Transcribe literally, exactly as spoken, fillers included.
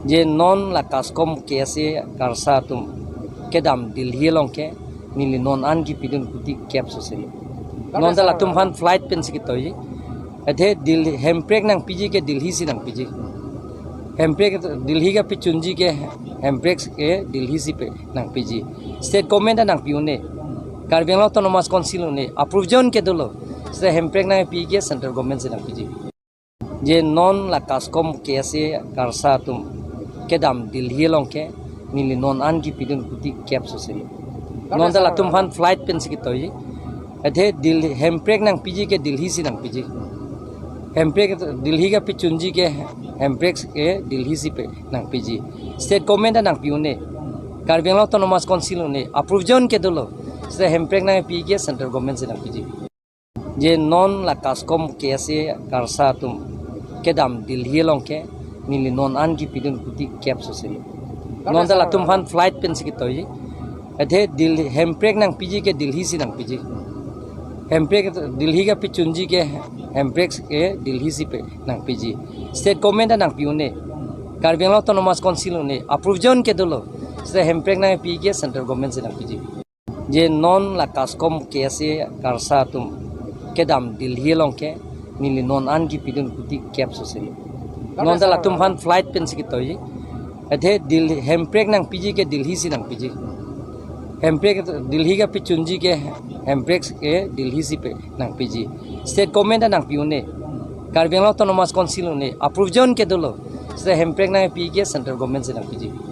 Je non la KASCOM KSA karsa atum kedam Delhi along ke neli non an kepidun kuti kep soselo. Non ta latum aphan flight pensi ketoiji. Athe Delhi hemprek nangpiji ke Delhi si nangpiji. Hemprek Delhi kapachunji ke hemprek ke Delhi si pe nangpiji. State government ta nangpi un-e. Karbi Anglong Autonomous Council un-e. Approve jon ke dolo. State hemprek nangpi ke central government si nangpiji. Je non la KASCOM KSA karsa atum kedam Delhi along ke neli non an kepidun kuti kep soselo. Non ta latum aphan flight pensi ketoiji. Athe Delhi hemprek nangpiji ke Delhi si nangpiji. Hemprek Delhi kapachunji ke hemprek ke Delhi si pe nangpiji. State government ta nangpi un-e. Karbi Anglong Autonomous Council un-e. Approve jon ke dolo. State hemprek nangpi ke central government si nangpiji. Je non la KASCOM KSA karsa atum kedam Delhi along ke neli non an kepidun kuti kep soselo. Non ta latum aphan flight pensi ketoiji. Athe Delhi hemprek nangpiji ke Delhi si nangpiji. Hemprek Delhi kapachunji ke hemprek ke Delhi si pe nangpiji. State government ta nangpi un-e. Karbi Anglong Autonomous Council un-e. Approve jon ke dolo. State hemprek nangpi ke central government si nangpiji. Je non la KASCOM KSA karsa atum kedam Delhi along ke neli non an kepidun kuti kep soselo. Non ta latum aphan flight pensi ketoiji. Athe Delhi hemprek nangpiji ke Delhi si nangpiji. Hemprek Delhi kapachunji ke hemprek ke Delhi si pe nangpiji. State government ta nangpi un-e. Karbi Anglong Autonomous Council un-e. Approve jon ke dolo. State hemprek nangpi ke central government si nangpiji.